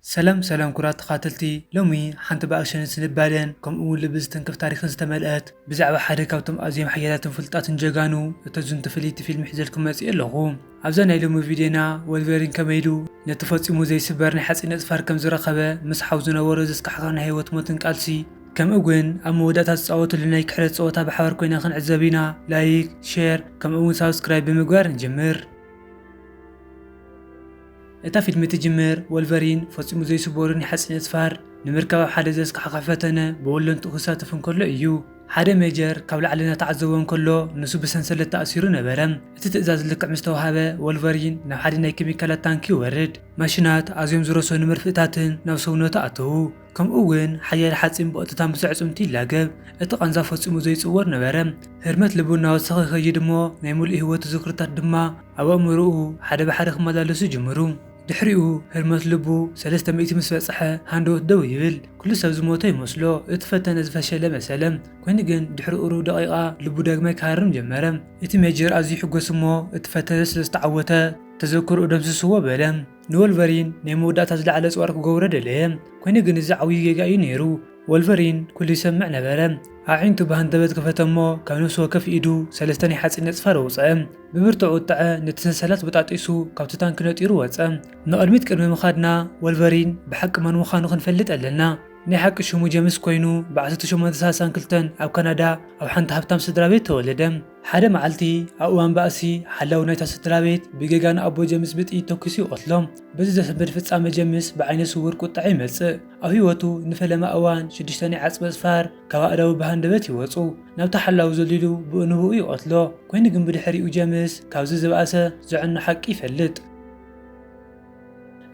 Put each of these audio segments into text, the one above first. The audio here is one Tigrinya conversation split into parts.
ሰላም ሰላም ኩራት ተኻተልቲ፣ ሎሚ ሓንቲ ብኣክሽንን ስንባደን ከምኡ እውን ልቢ ዝትንክፍ ታሪኽን ዝተመልአት ብዛዕባ ሓደ ካብቶም ኣዝዮም ሓያላትን ፍሉጣትን ጀጋኑ እቶ ዝንቱ ፍልይቲ ፊልም ሒዘልኩም መፅእ ኣለኹ። ኣብዛ ናይ ሎሚ ቪድዮና ወልቨሪን ከመይ ኢሉ ነቲ ፈጺሙ ዘይስበር ናይ ሓፂን ነፅፋር ከም ዝረኸበ፣ ምስ ሓው ዝነበሮ ዘስካሕክሕ ናይ ህይወት ሞትን ቃልሲ፣ ከምኡ እውን ኣብ መወዳእታ ዝፃወትሉ ናይ ክሕደት ፀወታ ብሓባር ኮይና ክንዕዘብ ኢና። ላይክ፣ ሼር ከምኡ እውን ሳብስክራይብ ብምግባር ንጀምር። እታ ፊልም ትጅምር ወልቨሪን ፈጺሙ ዘይስበሩ ናይ ሓጺን ኣጽፋር ንምርካብ ኣብ ሓደ ዘስካሕክሕ ፈተነ ብወለንትኡ ክሳተፍ እንከሎ እዩ። ሓደ ሜጀር ካብ ላዕሊ እናተዓዘቦ እንከሎ ንሱ ብሰንሰለት ተኣሲሩ ነበረ። እቲ ትእዛዝ ልክዕ ምስ ተዋሃበ ወልቨሪን ናብ ሓደ ናይ ኬሚካላት ታንኪ ይወርድ። ማሽናት ኣዝዮም ዝረሰኑ መርፍእታትን ናብ ሰውነቱ ኣተዉ። ከምኡ እውን ሓያል ሓጺን ብቐጥታ ምስ ኣዕጽምቱ ይላገብ። እቲ ቃንዛ ፈጺሙ ዘይጽወር ነበረ። ህርመት ልቡ እናወሰኸ ይኸይድ እሞ ናይ ሙሉእ ህይወቱ ዝክርታት ድማ ኣብ ኣእምሮኡ ሓደ ብሓደ ክመላለሱ ይጅምሩ። ድሕሪኡ ህርመት ልቡ ሰለስተ ሚእቲ ምስ በጽሐ ሃንደበት ደው ይብል። ኩሉ ሰብ ዝሞተ ይመስሎ። እቲ ፈተነ ዝፈሸለ መሰለ። ኮይኑ ግን ድሕሪ ቁሩብ ደቂቓ ልቡ ዳግማይ ክሃርም ጀመረ። እቲ ሜጀር ኣዝዩ ይሕጎስ እሞ እቲ ፈተነ ስለ ዝተዓወተ ተዘክሮኡ ደምስስዎ በለ። ንወልቨሪን ናይ መወዳእታ ዝለዓለ ጽዋር ክገብሮ ደለየ። ኮይኑ ግን እዚ ዓብዪ ጌጋ እዩ ነይሩ። ወልቨሪን ኩሉ ይሰምዕ ነበረ። ኣዒንቱ ብሃንደበት ከፈተ እሞ ካብ ነፍሲ ወከፍ ኢዱ ሰለስተ ናይ ሓጺን ነጽፋር ኣውጽአ። ብብርቱዕ ወጥዐ ነቲ ሰንሰላት በጣጢሱ ካብቲ ታንኪ ነጢሩ ወጸ። ንቕድሚት ቅድሚ ምኻድና ወልቨሪን ብሓቂ መን ምዃኑ ክንፈልጥ ኣለና። ናይ ሓቂ ሽሙ ጀምስ ኮይኑ ብ ዓሰርተ ሸሞንተ ሰላሳን ክልተን ኣብ ካናዳ ኣብ ሓንቲ ሃብታም ስድራ ቤት ተወለደ። ሓደ መዓልቲ ኣብ እዋን ባእሲ ሓላዊ ናይታ ስድራ ቤት ብጌጋ ንኣቦ ጀምስ ብጥይት ተኲሱ ይቐትሎ። በዚ ዘሰንብድ ፍጻመ ጀምስ ብዓይነ ስውር ቁጥዐ ይመጽእ። ኣብ ህይወቱ ንፈለማ እዋን ሽዱሽተ ናይ ዓጽሚ ኣጽፋር ካብ ኣእዳዉ ብሃንደበት ይወጹ። ናብቲ ሓላዊ ዘሊሉ ብኡ ንብኡ ይቐትሎ። ኮይኑ ግን ብድሕሪኡ ጀምስ ካብዚ ዝበኣሰ ዘዕኑ ሓቂ ይፈልጥ።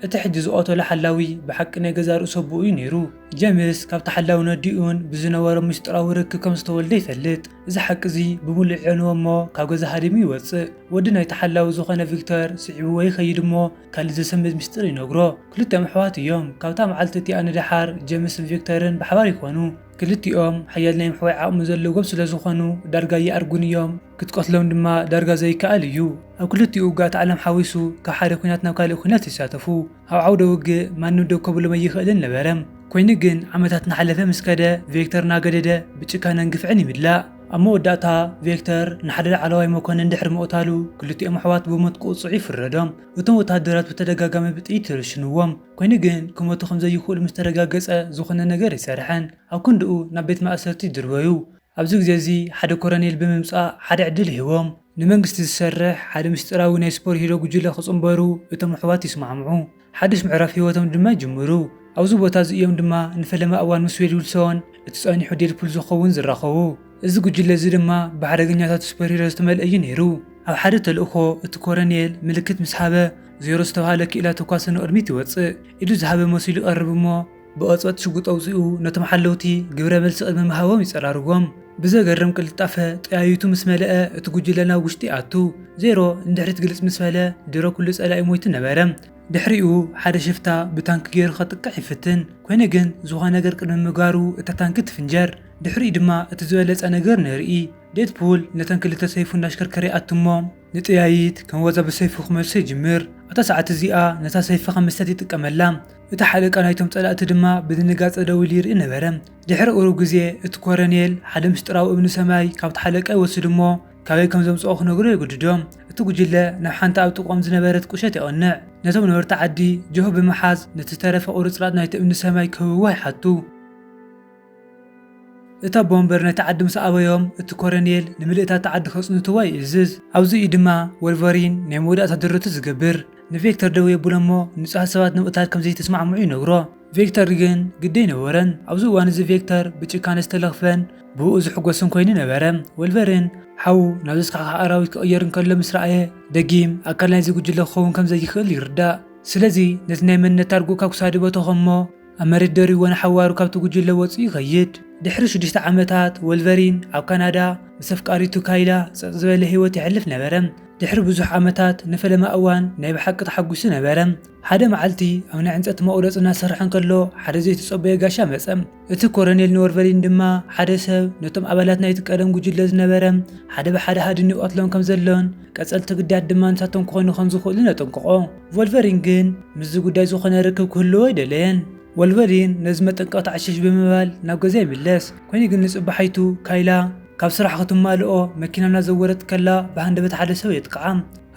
እቲ ሕጂ ዝቐተሎ ሓላዊ ብሓቂ ናይ ገዛእ ርእሱ ኣቦኡ እዩ ነይሩ። ጀምስ ካብቲ ሓላዊ ነዲኡን ብዝነበሮ ምስጢራዊ ርክብ ከም ዝተወልደ ይፈልጥ። እዚ ሓቂ እዚ ብምሉእ ይዕንዎ እሞ ካብ ገዛ ሃዲሙ ይወጽእ። ወዲ ናይቲ ሓላዊ ዝኾነ ቪክተር ስዒብዎ ይኸይድ እሞ ካልእ ዘሰንብድ ምስጢር ይነግሮ። ክልቲኦም ኣሕዋት እዮም። ካብታ መዓልቲ እቲኣ ንደሓር ጀምስን ቪክተርን ብሓባር ይኾኑ። ክልቲኦም ሓያል ናይ ምሕዋይ ዓቕሚ ዘለዎም ስለ ዝኾኑ ዳርጋ ይኣርጉን እዮም። ክትቀትሎም ድማ ዳርጋ ዘይከኣል እዩ። ኣብ ክልቲኡ ውግኣት ዓለም ሓዊሱ ካብ ሓደ ኲናት ናብ ካልእ ኲናት ይሳተፉ። ኣብ ዓውደ ውግእ ማንም ደው ከብሎም ኣይኽእልን ነበረ። ኮይኑ ግን ዓመታት እናሓለፈ ምስ ከደ ቬክተር እናገደደ ብጭካነን ግፍዕን ይምላእ። ኣብ መወዳእታ ቬክተር ንሓደ ላዕለዋይ መኮንን ድሕሪ ምቕታሉ ክልቲኦም ኣሕዋት ብሞት ቅፅዑ ይፍረዶም። እቶም ወታደራት ብተደጋጋሚ ብጥይት ይርሽንዎም። ኮይኑ ግን ክሞቱ ከም ዘይኽእሉ ምስ ተረጋገፀ ዝኾነ ነገር ኣይሰርሐን። ኣብ ክንድኡ ናብ ቤት ማእሰርቲ ይድርበዩ። ኣብዚ ግዜ እዚ ሓደ ኮረኔል ብምምጻእ ሓደ ዕድል ይህቦም። ንመንግስቲ ዝሰርሕ ሓደ ምስጢራዊ ናይ ሱፐር ሂሮ ጉጅለ ክጽንበሩ እቶም ኣሕዋት ይስማዕምዑ። ሓድሽ ምዕራፍ ህይወቶም ድማ ይጅምሩ። ኣብዚ ቦታ እዚ እዮም ድማ ንፈለማ እዋን ምስ ዌድ ዊልሶን እቲ ጸኒሑ ዴድፑል ዝኸውን ዝራኸቡ። እዚ ጉጅለ እዚ ድማ ብሓደገኛታት ሱፐር ሂሮ ዝተመልአ እዩ ነይሩ። ኣብ ሓደ ተልእኾ እቲ ኮረኔል ምልክት ምስ ሃበ ዜሮ ዝተባህለ ክኢላ ተኳሲ ንቕድሚት ይወጽእ። ኢዱ ዝሃበ መሲሉ ይቐርብ እሞ ብቐጽበት ሽጉጥ ኣውጺኡ ነቶም ሓለውቲ ግብረ መልሲ ቅድሚ ምሃቦም ይጸራርጎም። ብዘገርም ቅልጣፈ ጠያይቱ ምስ መለአ እቲ ጉጅለ ናብ ውሽጢ ኣቱ። ዜሮ ንድሕሪት ግልጽ ምስ በለ ድሮ ኩሉ ጸላኢ ሞይቱ ነበረ። ድሕሪኡ ሓደ ሽፍታ ብታንኪ ገይሩ ከጥቅዕ ይፍትን። ኮይኑ ግን ዝኾነ ነገር ቅድሚ ምግባሩ እታ ታንኪ ትፍንጀር። ድሕሪኡ ድማ እቲ ዝበለጸ ነገር ንርኢ። ዴድፑል ነተን ክልተ ሰይፉ እናሽከርከረ ይኣትሞ ንጠያይት ከም ዋዛ ብሰይፉ ክመልሶ ይጅምር። ኣብታ ሰዓት እዚኣ ነታ ሰይፊ ከም መስተት ይጥቀመላ። እቲ ሓለቃ ናይቶም ጸላእቲ ድማ ብድንጋጸ ደው ኢሉ ይርኢ ነበረ። ድሕሪ ቁሩብ ግዜ እቲ ኮረኔል ሓደ ምስጢራዊ እምኒ ሰማይ ካብቲ ሓለቃ ይወስድ እሞ ካበይ ከም ዘምጽኦ ክነግሮ የግድዶ። እቲ ጉጅለ ናብ ሓንቲ ኣብ ጥቕኦም ዝነበረት ቁሸት የቐንዕ። ነቶም ነበርቲ ዓዲ ጆሆ ብምሓዝ ነቲ ዝተረፈ ቁርጽራጽ ናይቲ እምኒ ሰማይ ክህብዎ ይሓቱ። እታ ቦምበር ነቲ ዓዲ ምስ ኣበዮም እቲ ኮረኔል ንምልእታ እታ ዓዲ ከጽንትዋ ይእዝዝ። ኣብዚ እዩ ድማ ወልቨሪን ናይ መወዳእታ ድርቱ ዝገብር። ንቬክተር ደው የብሎ እሞ ንጹሃት ሰባት ንምቕታል ከም ዘይተስማዕምዑ ይነግሮ። ቬክተር ግን ግዲ ኣይነበሮን። ኣብዚ እዋን እዚ ቬክተር ብጭካነ ዝተለኽፈን ብእኡ ዝሕጎስን ኮይኑ ነበረ። ወልቨሪን ሓዉ ናብ ዘስካሕክሕ ኣራዊት ክቕየር እንከሎ ምስ ረኣየ ደጊም ኣካል ናይዚ ጉጅለ ክኸውን ከም ዘይኽእል ይርዳእ። ስለዚ ነቲ ናይ መንነት ታርግኡ ካብ ክሳዱ በተኾ እሞ ኣብ መሬት ደሪብዎ ንሓዋሩ ካብቲ ጉጅለ ወጺኡ ይኸይድ። ድሕሪ ሽዱሽተ ዓመታት ወልቨሪን ኣብ ካናዳ ምስ ኣፍቃሪቱ ካይላ ጸጥ ዝበለ ህይወት የሕልፍ ነበረ። ድሕሪ ብዙሕ ዓመታት ንፈለማ እዋን ናይ ብሓቂ ተሓጒሱ ነበረ። ሓደ መዓልቲ ኣብ ናይ ዕንጸይቲ መቑረጺ እናሰርሐ እንከሎ ሓደ ዘይተጸበዮ ጋሻ መጸ። እቲ ኮረኔል ንወልቨሪን ድማ ሓደ ሰብ ነቶም ኣባላት ናይቲ ቀደም ጉጅለ ዝነበረ ሓደ ብሓደ ሃዲኑ ይቐትሎም ከም ዘሎን ቀጸልቲ ግዳያት ድማ ንሳቶም ክኾኑ ከም ዝኽእሉን ኣጠንቅቖ። ወልቨሪን ግን ምስዚ ጉዳይ ዝኾነ ርክብ ክህልዎ ኣይደለየን። ወልቨሪን ነዚ መጠንቀቕታ ዕሽሽ ብምባል ናብ ገዛ ይምለስ። ኮይኑ ግን ንጽባሓይቱ ካይላ ካብ ስራሕ ክትማልኦ መኪና እናዘወረት ከላ ብሃንደበት ሓደ ሰብ የጥቅዓ።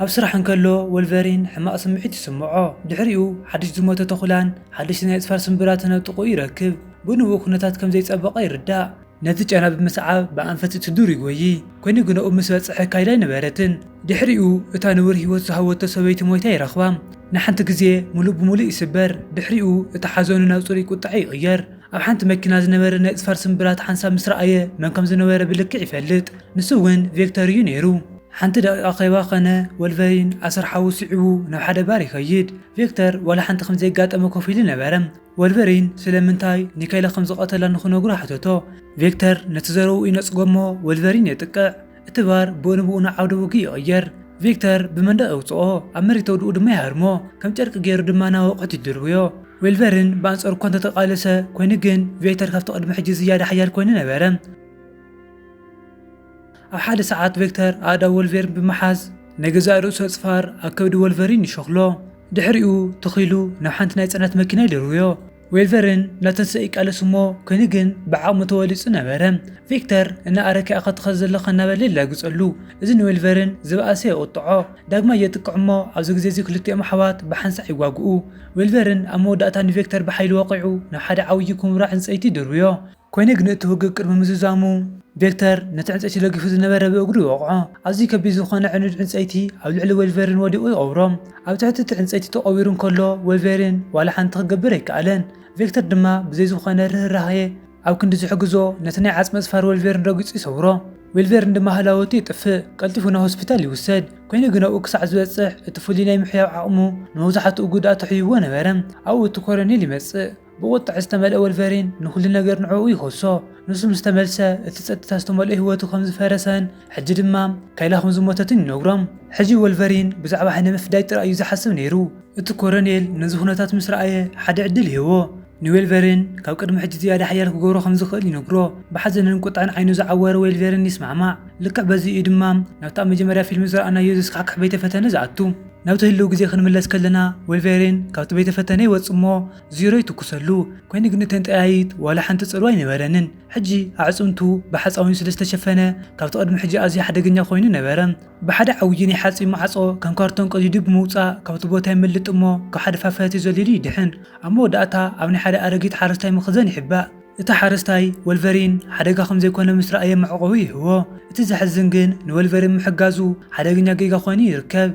ኣብ ስራሕ እንከሎ ወልቨሪን ሕማቕ ስምዒት ይስምዖ። ድሕሪኡ ሓድሽ ዝሞተ ተኹላን ሓደሽቲ ናይ ጽፋር ስምብራትን ኣብ ጥቕኡ ይረክብ። ብንቡእ ኩነታት ከም ዘይጸበቐ ይርዳእ። ነቲ ጨና ብምስዓብ ብኣንፈት እቲ ዱር ይጎዪ። ኮይኑ ግን ኣብኡ ምስ በጽሐ ካይላ ኣይነበረትን። ድሕሪኡ እታ ንቡር ህይወት ዝሃወቶ ሰበይቲ ሞይታ ይረኽባ። ንሓንቲ ግዜ ምሉእ ብምሉእ ይስበር። ድሕሪኡ እቲ ሓዘኑ ናብ ጽሩይ ቁጥዐ ይቕየር። ኣብ ሓንቲ መኪና ዝነበረ ናይ ጽፋር ስምብራት ሓንሳብ ምስ ረኣየ መን ከም ዝነበረ ብልክዕ ይፈልጥ። ንሱ እውን ቬክተር እዩ ነይሩ። ሓንቲ ደቂቕ ኣኼባ ኸነ ወልቨሪን ኣሰር ሓዊ ስዒቡ ናብ ሓደ ባር ይኸይድ። ቬክተር ዋላ ሓንቲ ከም ዘየጋጠመ ኮፍ ኢሉ ነበረ። ወልቨሪን ስለምንታይ ንካይላ ከም ዝቐተላ ንኽነግሮ ሓተቶ። ቬክተር ነቲ ዘረብኡ ይነጽጎ እሞ ወልቨሪን የጥቅዕ። እቲ ባር ብኡ ንብኡ ናብ ዓውደ ውግእ ይቕየር። ቪክተር ብመንደቕ የውጽኦ፣ ኣብ መሬት ተውድኡ ድማ ይሃርሞ፣ ከም ጨርቂ ገይሩ ድማ ናብ ኣቑሑት ይድርብዮ። ዌልቨሪን ብኣንጻሩ እኳ እንተተቓለሰ፣ ኮይኑ ግን ቪክተር ካብቲ ቅድሚ ሕጂ ዝያዳ ሓያል ኮይኑ ነበረ። ኣብ ሓደ ሰዓት ቪክተር ኣእዳው ወልቨሪን ብምሓዝ ናይ ገዛእ ርእሱ ኣጽፋር ኣብ ከብዲ ወልቨሪን ይሸኽሎ። ድሕሪኡ ትኽ ኢሉ ናብ ሓንቲ ናይ ጽዕነት መኪና ይድርብዮ። ዌልቨሪን እናተንስአ ይቃለስ እሞ፣ ኮይኑ ግን ብዓቕሙ ተወሊጹ ነበረ። ቪክተር እናኣረከ ኢኻ ትኸድ ዘለኻ እናበለ ይላግጸሉ። እዚ ንዌልቨሪን ዝበኣሰ የቑጥዖ። ዳግማይ የጥቅዕ እሞ ኣብዚ ግዜ እዚ ክልቲኦም ኣሕዋት ብሓንሳእ ይዋግኡ። ዌልቨሪን ኣብ መወዳእታ ንቪክተር ብሓይሊ ወቒዑ ናብ ሓደ ዓብዪ ኩምራ ዕንጸይቲ ይድርብዮ። ኮይኑ ግን እቲ ውግእ ቅድሚ ምዝዛሙ ቪክተር ነቲ ዕንጸይቲ ደጊፉ ዝነበረ ብእግሩ ይወቕዖ። ኣዝዩ ከቢድ ዝኾነ ዕኑድ ዕንጸይቲ ኣብ ልዕሊ ዌልቨሪን ወዲቑ ይቐብሮ። ኣብ ትሕቲ እቲ ዕንጸይቲ ተቐቢሩ እንከሎ ዌልቨሪን ዋላ ሓንቲ ክገብር ኣይከኣለን። ቪክተር ድማ ብዘይ ዝኾነ ርህራሄ ኣብ ክንዲ ዝሕግዞ ነቲ ናይ ዓጽሚ ኣጽፋር ዌልቨሪን ረጊጹ ይሰብሮ። ዌልቨሪን ድማ ህላወቱ ይጥፍእ። ቀልጢፉ ናብ ሆስፒታል ይውሰድ። ኮይኑ ግን ኣብኡ ክሳዕ ዝበጽሕ እቲ ፍሉይ ናይ ምሕያው ዓቕሙ ንመብዛሕትኡ ጉድኣት ኣሕይዎ ነበረ። ኣብኡ እቲ ኮረኔል ይመጽእ። ብቑጥዐ ዝተመልአ ወልቨሪን ንኹሉ ነገር ንዕኡ ይኸሶ። ንሱ ምስ ተመልሰ እቲ ጸጥታ ዝተመልኦ ህይወቱ ከም ዝፈረሰን ሕጂ ድማ ካይላ ከም ዝሞተትን ይነግሮም። ሕጂ ወልቨሪን ብዛዕባ ሕነ ምፍዳይ ጥራይ እዩ ዝሓስብ ነይሩ። እቲ ኮረኔል ነዚ ኩነታት ምስ ረኣየ ሓደ ዕድል ይህቦ። ንዌልቨሪን ካብ ቅድሚ ሕጂ ዝያዳ ሓያል ክገብሮ ከም ዝኽእል ይነግሮ። ብሓዘንን ቁጣን ዓይኑ ዝዓወረ ዌልቨሪን ይስማዕማዕ። ልክዕ በዚ እዩ ድማ ናብቲ ኣብ መጀመርያ ፊልም ዝረኣናዮ ዘስካሕክሕ ቤተ ፈተነ ዝኣቱ። ናብቲ ህልው ግዜ ክንምለስ ከለና፣ ዌልቨሪን ካብቲ ቤተ ፈተነ ይወጽእ እሞ ዚሮ ይትኩሰሉ። ኮይኑ ግን እተን ጠያይት ዋላ ሓንቲ ጽልዋ ኣይነበረንን። ሕጂ ኣዕጽምቱ ብሓጻዊን ስለ ዝተሸፈነ ካብቲ ቅድሚ ሕጂ ኣዝዩ ሓደገኛ ኮይኑ ነበረ። ብሓደ ዓብዪ ናይ ሓጺን ማዕጾ ከም ካርቶን ቀዲዱ ብምውጻእ ካብቲ ቦታ ይምልጥ እሞ ካብ ሓደ ፋፋቲ ዘሊሉ ይድሕን። ኣብ መወዳእታ ኣብ ናይ ሓደ ኣረጊት ሓረስታይ መኽዘን ይሕባእ። እቲ ሓረስታይ ወልቨሪን ሓደጋ ከም ዘይኮነ ምስ ረኣየ መዕቆቢ ይህቦ። እቲ ዘሕዝን ግን ንወልቨሪን ምሕጋዙ ሓደገኛ ጌጋ ኮይኑ ይርከብ።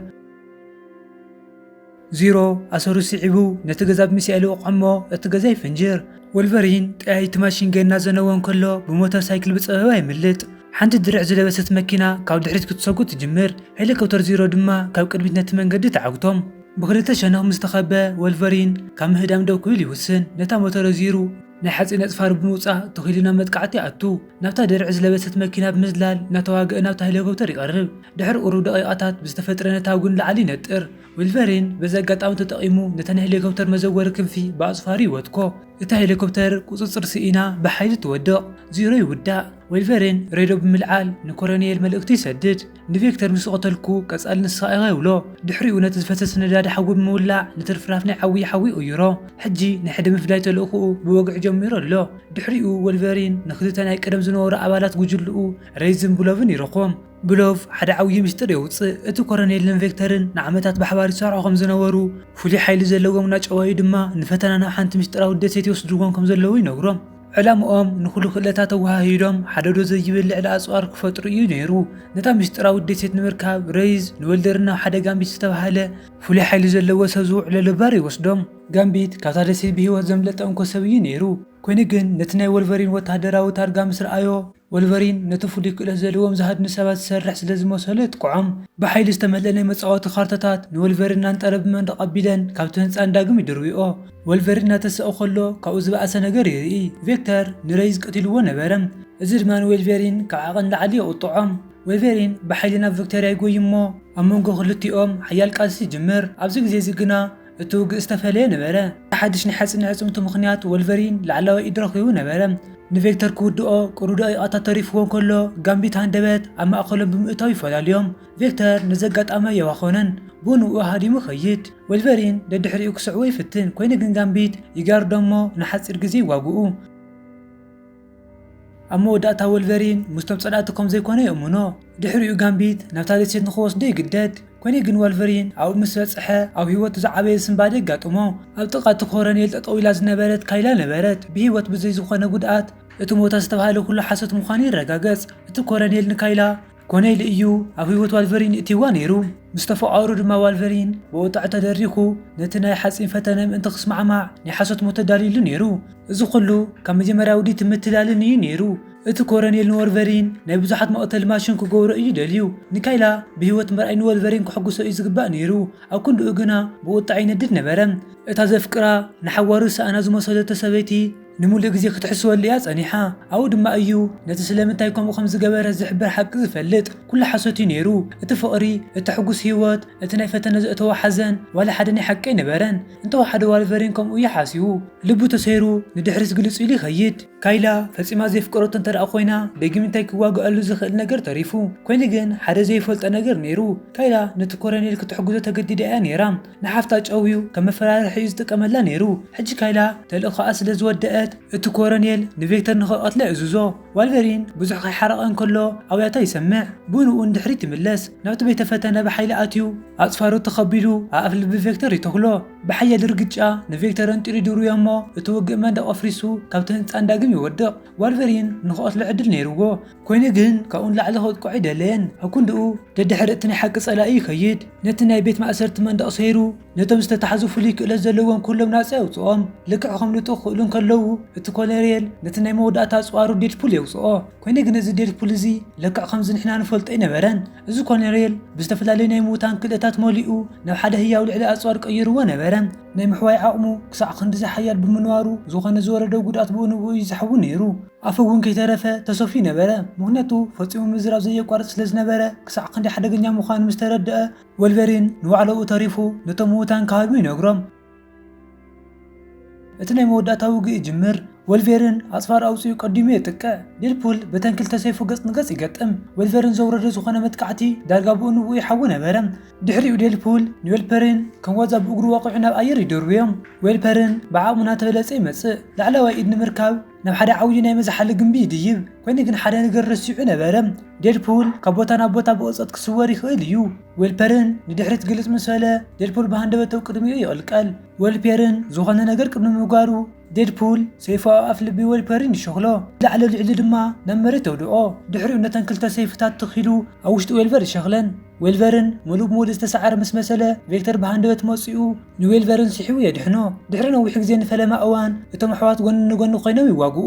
ዚሮ ኣሰሩ ስዒቡ ነቲ ገዛ ብሚሳኤል ይወቕዖ እሞ እቲ ገዛ ይፍንጅር። ወልቨሪን ጠያይቲ ማሽን ገን እናዘነወ እንከሎ ብሞተር ሳይክል ብጸበባ የምልጥ። ሓንቲ ድርዕ ዝለበሰት መኪና ካብ ድሕሪት ክትሰጉ ትጅምር። ሄሊኮፕተር ዚሮ ድማ ካብ ቅድሚት ነቲ መንገዲ ትዓግቶም። ብክልተ ሸነኽ ምስ ተኸበ ወልቨሪን ካብ ምህዳም ደው ክብል ይውስን። ነታ ሞተር ዚሩ ናይ ሓጺን ኣጽፋር ብምውጻእ ትኺሉ ናብ መጥቃዕቲ ይኣቱ። ናብታ ድርዕ ዝለበሰት መኪና ብምዝላል እናተዋግአ ናብታ ሄሊኮፕተር ይቐርብ። ድሕሪ ቁሩብ ደቂቓታት ብዝተፈጥረ ነታጒ ንላዕሊ ይነጥር። ዊልቨሪን በዚ ኣጋጣሚ ተጠቒሙ ነተን ሄሊኮፕተር መዘወሪ ክንፊ ብኣጽፋሩ ይወድኮ። እታ ሄሊኮፕተር ቁጽጽር ስኢና ብሓይሊ ትወድቕ። ዚሮ ይውዳእ። ዊልቨሪን ሬድዮ ብምልዓል ንኮሎኔል መልእኽቲ ይሰድድ። ንቪክተር ምስ ዝቐተልኩ ቀጻሊ ንስኻ ኢኻ ይብሎ። ድሕሪኡ ነቲ ዝፈሰሰ ነዳዲ ሓዊ ብምውላዕ ንትርፍራፍ ናይ ዓብዪ ሓዊ ይቕይሮ። ሕጂ ናይ ሕደ ምፍዳይ ተልእኾኡ ብወግዒ ጀሚሩ ኣሎ። ድሕሪኡ ወልቨሪን ንክልተ ናይ ቀደም ዝነበሩ ኣባላት ጉጅልኡ ሬይዝን ብሎቭን ይረኽቦም። ብሎቭ ሓደ ዓብዪ ምስጢር የውጽእ። እቲ ኮሎኔልን ቪክተርን ንዓመታት ብሓባር ይሰርሑ ከም ዝነበሩ፣ ፍሉይ ሓይሊ ዘለዎም እናጨወዩ ድማ ንፈተና ናብ ሓንቲ ምስጢራዊት ደሴት ይወስድዎም ከም ዘለዉ ይነግሮም። ዕላምኦም ንኹሉ ክእለታት ኣወሃሂዶም ሓደ ዶ ዘይብል ልዕሊ ኣጽዋር ክፈጥሩ እዩ ነይሩ። ነታ ምስጢራዊት ደሴት ንምርካብ ሬይዝ ንወልደርን ናብ ሓደ ጋምቢት ዝተባህለ ፍሉይ ሓይሊ ዘለዎ ሰብ ዝውዕለሉ ባር ይወስዶም። ጋምቢት ካብታ ደሴት ብህይወት ዘምለጠ እንኮ ሰብ እዩ ነይሩ። ኮይኑ ግን ነቲ ናይ ወልቨሪን ወተሃደራዊ ታርጋ ምስ ረኣዮ፣ ወልቨሪን ነቲ ፍሉይ ክእለት ዘለዎም ዝሃድኑ ሰባት ዝሰርሕ ስለ ዝመሰሎ የጥቅዖም። ብሓይሊ ዝተመልአ ናይ መጻወቲ ካርታታት ንወልቨሪን እናንጠረ ብመንደቕ ኣቢለን ካብቲ ህንጻ ንዳግም ይድርብዮ። ወልቨሪን እናተሰኦ ከሎ ካብኡ ዝበኣሰ ነገር ይርኢ። ቪክተር ንሬይዝ ቀቲልዎ ነበረ። እዚ ድማ ንወልቨሪን ካብ ዓቐን ላዕሊ የቑጥዖም። ወልቨሪን ብሓይሊ ናብ ቪክተር ይጎይ እሞ፣ ኣብ መንጎ ክልቲኦም ሓያል ቃልሲ ይጅምር። ኣብዚ ግዜ እዚ ግና እቲ ውግእ ዝተፈለየ ነበረ። ሓድሽ ናይ ሓጺን ኣዕጽምቲ ምኽንያት ወልቨሪን ላዕለዋይ ኢድ ረኺቡ ነበረ። ንቬክተር ክውድኦ ቅሩብ ደቂቓታት ተሪፍዎ እንከሎ፣ ጋምቢት ሃንደበት ኣብ ማእከሎም ብምእታው ይፈላለዮም። ቬክተር ነዚ ኣጋጣሚ የዋኾነን፣ ብንኡ ሃዲሙ ይኸይድ። ወልቨሪን ደድሕሪኡ ክስዕቦ ይፍትን፣ ኮይኑ ግን ጋምቢት ይጋርዶ እሞ ንሓጺር ግዜ ይዋግኡ። ኣብ መወዳእታ ወልቨሪን ምስቶም ጸላእቲ ከም ዘይኮነ የእምኖ። ድሕሪኡ ጋምቢት ናብታ ደሴት ንኽወስዶ ይግደድ። ኮይኑ ግን ወልቨሪን ኣብኡ ምስ በጽሐ ኣብ ህይወቱ ዝዓበየ ስንባደ የጋጥሞ። ኣብ ጥቓ እቲ ኮረኔል ጠጠው ኢላ ዝነበረት ካይላ ነበረት። ብህይወት ብዘይ ዝኾነ ጉድኣት እቲ ሞታ ዝተባህለ ኩሉ ሓሶት ምዃኑ ይረጋገጽ። እቲ ኮረኔል ንካይላ ኮነይል እዩ ኣብ ህይወት ዋልቨሪን እትይዋ ነይሩ። ምስ ተፈቓሩ ድማ ዋልቨሪን ብቁጥዕ ተደሪኹ ነቲ ናይ ሓጺን ፈተነ ምእንቲ ክስማዕማዕ ናይ ሓሶት ሞት ተዳልዩሉ ነይሩ። እዚ ኩሉ ካብ መጀመርያ ውዲት ምትላልን እዩ ነይሩ። እቲ ኮረኔል ንወልቨሪን ናይ ብዙሓት መቕተሊ ማሽን ክገብሮ እዩ ደልዩ። ንካይላ ብህይወት ምርኣይ ንወልቨሪን ክሕጉሶ እዩ ዝግባእ ነይሩ። ኣብ ክንድኡ ግና ብቁጥዕ ይነድድ ነበረ። እታ ዘፍቅራ ንሓዋሩ ሰኣና ዝመሰለቶ ሰበይቲ ንምሉእ ግዜ ክትሕስወሉ እያ ጸኒሓ። ኣብኡ ድማ እዩ ነቲ ስለምንታይ ከምኡ ከም ዝገበረ ዝሕብር ሓቂ ዝፈልጥ። ኩሉ ሓሶት እዩ ነይሩ። እቲ ፍቕሪ፣ እቲ ሕጉስ ህይወት፣ እቲ ናይ ፈተነ ዘእተዎ ሓዘን ዋላ ሓደ ናይ ሓቂ ኣይነበረን። እንተወሓደ ዋልቨሪን ከምኡ እዩ ሓሲቡ። ልቡ ተሰይሩ ንድሕሪት ግልጽ ኢሉ ይኸይድ። ካይላ ፈጺማ ዘየፍቀረቶ እንተ ደኣ ኮይና፣ ደጊም እንታይ ክዋግኣሉ ዝኽእል ነገር ተሪፉ። ኮይኑ ግን ሓደ ዘይፈልጦ ነገር ነይሩ። ካይላ ነቲ ኮረኔል ክትሕግዞ ተገዲዳ እያ ነይራ። ንሓፍታ ጨውዩ ከም መፈራርሒ እዩ ዝጥቀመላ ነይሩ። ሕጂ ካይላ ተልእኾኣ ስለ ዝወደአት፣ እቲ ኮረኔል ንቬክተር ንኽቐትላ ይእዝዞ። ዋልቨሪን ብዙሕ ከይሓረቐ እንከሎ ኣውያታ ይሰምዕ። ብንኡ ንድሕሪት ይምለስ። ናብቲ ቤተ ፈተነ ብሓይሊ ኣትዩ፣ ኣጽፋሩ ተኸቢሉ ኣብ ኣፍ ልቢ ቬክተር ይተኽሎ። ብሓያል ርግጫ ንቬክተር ኣንጢሩ ይድርብዮ እሞ፣ እቲ ውግእ መንደቕ ኣፍሪሱ ካብቲ ህንጻ ንዳግም ይወድቕ። ዋልቨሪን ንኽቐትሎ ዕድል ነይርዎ። ኮይኑ ግን ካብኡ ንላዕሊ ከጥቅዖ ኣይደለየን። ኣብ ክንድኡ ደድሕሪ እቲ ናይ ሓቂ ጸላኢ ይኸይድ። ነቲ ናይ ቤት ማእሰርቲ መንደቕ ሰይሩ፣ ነቶም ዝተታሕዙ ፍሉይ ክእለት ዘለዎም ኩሎም ናጻ የውጽኦም። ልክዕ ከም ልጡኽ ክእሉ እንከለዉ፣ እቲ ኮነሬል ነቲ ናይ መወዳእታ ኣጽዋሩ ዴድፑል የውጽኦ። ኮይኑ ግን እዚ ዴድፑል እዚ ልክዕ ከምዚ ንሕና ንፈልጦ ኣይነበረን። እዚ ኮነሬል ብዝተፈላለዩ ናይ ምዉታን ክእለታት መሊኡ ናብ ሓደ ህያው ልዕሊ ኣጽዋር ቀይርዎ ነበረ። ናይ ምሕዋይ ዓቕሙ ክሳዕ ክንድዚ ሓያል ብምንባሩ፣ ዝኾነ ዝወረዶ ጉድኣት ብኡ ንብኡ እዩ ዝሕዊ ነይሩ። ኣፉ እውን ከይተረፈ ተሰፍዩ ነበረ፣ ምኽንያቱ ፈጺሙ ምዝራብ ዘየቋርጽ ስለ ዝነበረ፣ ክሳዕ ክንደይ ሓደገኛ ምዃኑ ምስ ተረድአ፣ ወልቨሪን ንዋዕላኡ ተሪፉ ነቶም ምዉታን ክሃድሙ ይነግሮም። እቲ ናይ መወዳእታ ውግእ ይጅምር። ወልቬርን ኣጽፋር ኣውጺኡ ቀዲሙ የጥቅዕ። ዴድፑል በተን ክልተ ሰይፉ ገጽ ንገጽ ይገጥም። ወልቨሪን ዘውረዶ ዝኾነ መጥቃዕቲ ዳርጋ ብኡ ንብኡ ይሓዊ ነበረ። ድሕሪኡ ዴድፑል ንወልፐሪን ከም ዋዛ ብእግሩ ወቒዑ ናብ ኣየር ይድርብዮም። ወልፐሪን ብዓቕሙ እናተበለጸ ይመጽእ። ላዕለዋይ ኢድ ንምርካብ ናብ ሓደ ዓብዪ ናይ መዝሓሊ ግምቢ ይድይብ። ኮይኑ ግን ሓደ ነገር ረሲዑ ነበረ። ዴድፑል ካብ ቦታ ናብ ቦታ ብቕጽበት ክስወር ይኽእል እዩ። ወልፐሪን ንድሕሪት ግልጽ ምስ በለ፣ ዴድፑል ብሃንደበት ኣብ ቅድሚኡ ይቕልቀል። ወልፔርን ዝኾነ ነገር ቅድሚ ምግባሩ፣ ዴድፑል ሰይፉ ኣብ ኣፍ ልቢ ወልፐሪን ይሸኽሎ። ላዕሊ ልዕሊ ድማ ናብ መሬት ተውድቖ። ድሕሪኡ ነተን ክልተ ሰይፍታት ተኺሉ ኣብ ውሽጢ ወልቨር ይሸኽለን። ወልቨርን ምሉእ ብምሉእ ዝተሰዓረ ምስ መሰለ፣ ቬክተር ብሃንደበት መጺኡ ንወልቨርን ስሒቡ የድሕኖ። ድሕሪ ነዊሕ ግዜ ንፈለማ እዋን እቶም ኣሕዋት ጎኒ ንጎኒ ኮይኖም ይዋግኡ።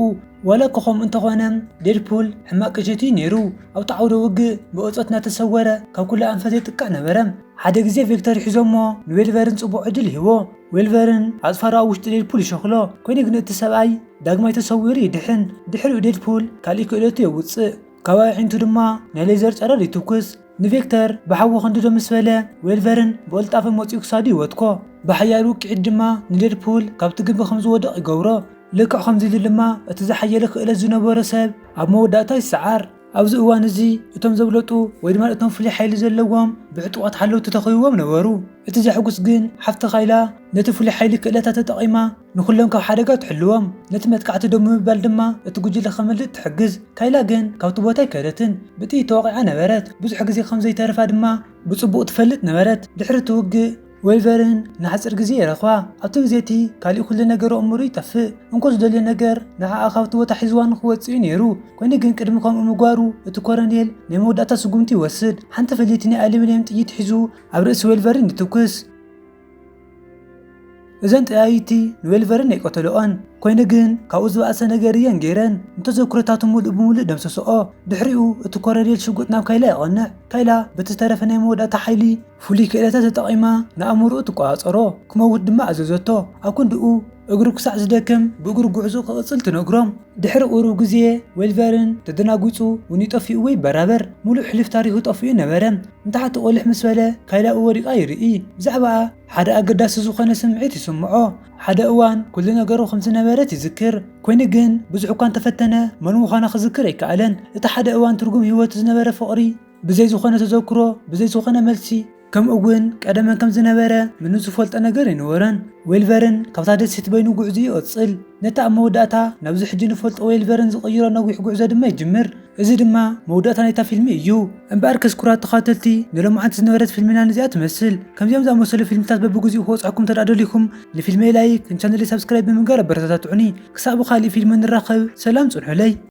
ዋላ እኳ ከምኡ እንተኾነ፣ ዴድፑል ሕማቕ ቅሸት እዩ ነይሩ። ኣብቲ ዓውደ ውግእ ብቕጽበት እናተሰወረ ካብ ኩሉ ኣንፈት የጥቅዕ ነበረ። ሓደ ግዜ ቬክተር ሒዞሞ ንወልቨርን ጽቡቕ ዕድል ይህቦ። ወልቨርን ኣጽፋሩ ኣብ ውሽጢ ዴድፑል ይሸኽሎ። ኮይኑ ግን እቲ ሰብኣይ ዳግማይ ተሰዊሩ ይድሕን። ድሕሪኡ ዴድፑል ካልእ ክእለቱ የውጽእ። ካብ ኣዒንቱ ድማ ናይ ሌዘር ጨረር ይትኩስ። ንቬክተር ብሓዊ ክንድዶ ምስ በለ፣ ወልቨርን ብቕልጣፈ መጺኡ ክሳዱ ይወትኮ። ብሓያል ውቅዒት ድማ ንዴድፑል ካብቲ ግምቢ ከም ዝወድቕ ይገብሮ። ልክዕ ከምዚ ኢሉ ድማ እቲ ዝሓየለ ክእለት ዝነበሮ ሰብ ኣብ መወዳእታ ይሰዓር። ኣብዚ እዋን እዚ እቶም ዘብለጡ ወይ ድማ እቶም ፍሉይ ሓይሊ ዘለዎም ብዕጡቓት ሓለውቲ ተኸቢቦም ነበሩ። እቲ ዘሕጉስ ግን ሓፍቲ ካይላ ነቲ ፍሉይ ሓይሊ ክእለታ ተጠቒማ ንኹሎም ካብ ሓደጋ ትሕልዎም። ነቲ መጥቃዕቲ ደው ንምባል ድማ እቲ ጉጅለ ከመልጥ ትሕግዝ። ካይላ ግን ካብቲ ቦታ ኣይከደትን። ብጥይት ተወቒዓ ነበረት። ብዙሕ ግዜ ከም ዘይተርፋ ድማ ብጽቡቕ ትፈልጥ ነበረት። ድሕሪ እቲ ውግእ ወልቨርን ንሓጺር ግዜ ይረኽባ። ኣብቲ ግዜ እቲ ካልእ ኩሉ ነገር ኣእምሮ ይጠፍእ። እንኮ ዝደልዮ ነገር ንዓኣ ካብቲ ቦታ ሒዝዋ ንኽወጽእ እዩ ነይሩ። ኮይኑ ግን ቅድሚ ከምኡ ምግባሩ እቲ ኮረኔል ናይ መወዳእታ ስጉምቲ ይወስድ። ሓንቲ ፍልይቲ ናይ ኣሉሚንየም ጥይት ሒዙ ኣብ ርእሲ ወልቨርን ይትኩስ። እዘን ጠያይቲ ንወልቨርን ኣይቀተልኦን። ኮይኑ ግን ካብኡ ዝበኣሰ ነገር እየን ገይረን። ንተዘክሮታቱ ምሉእ ብምሉእ ደምሰስኦ። ድሕሪኡ እቲ ኮረኔል ሽጉጥ ናብ ካይላ የቐንዕ። ካይላ በቲ ዝተረፈ ናይ መወዳእታ ሓይሊ ፍሉይ ክእለታ ተጠቒማ ንኣእምሮኡ ትቆጻጸሮ። ክመውት ድማ ኣዘዘቶ። ኣብ ክንድኡ እግሩ ክሳዕ ዝደክም ብእግሩ ጉዕዞ ክቕጽል ትነግሮ። ድሕሪ ቁሩብ ግዜ፣ ዌልቨርን ተደናጒጹ፣ ውኒ ጠፊኡ ወይ በራበር፣ ሙሉእ ሕሉፍ ታሪኹ ጠፊኡ ነበረ። ንታሕቲ ቆሊሕ ምስ በለ፣ ካይላኡ ወዲቓ ይርኢ። ብዛዕባኣ ሓደ ኣገዳሲ ዝኾነ ስምዒት ይስምዖ። ሓደ እዋን ኩሉ ነገሩ ከም ዝነበረት ይዝክር። ኮይኑ ግን፣ ብዙሕ እኳ እንተፈተነ፣ መን ምዃና ክዝክር ኣይከኣለን። እቲ ሓደ እዋን ትርጉም ህይወቱ ዝነበረ ፍቕሪ፣ ብዘይ ዝኾነ ተዘክሮ፣ ብዘይ ዝኾነ መልሲ፣ ከምኡ እውን ቀደመን ከም ዝነበረ ምንም ዝፈልጦ ነገር ኣይነበረን። ዌልቨርን ካብታ ደሴት በይኑ ጉዕዞ ይቕጽል። ነታ ኣብ መወዳእታ ናብዚ ሕጂ ንፈልጦ ዌልቨርን ዝቕይሮ ነዊሕ ጉዕዞ ድማ ይጅምር። እዚ ድማ መወዳእታ ናይታ ፊልሚ እዩ። እምበኣርከስ ክቡራት ተኸታተልቲ፣ ንሎማዓንቲ ዝነበረት ፊልምና ነዚኣ ትመስል። ከምዚኦም ዝኣመሰሉ ፊልምታት በብግዚኡ ክበጽሐኩም እንተ ደኣ ደሊኹም፣ ንፊልመይ ላይክ፣ ንቻነለይ ሳብስክራይብ ብምግባር ኣበረታትዑኒ። ክሳብ ብኻልእ ፊልም ንራኸብ፣ ሰላም ጽንሑለይ።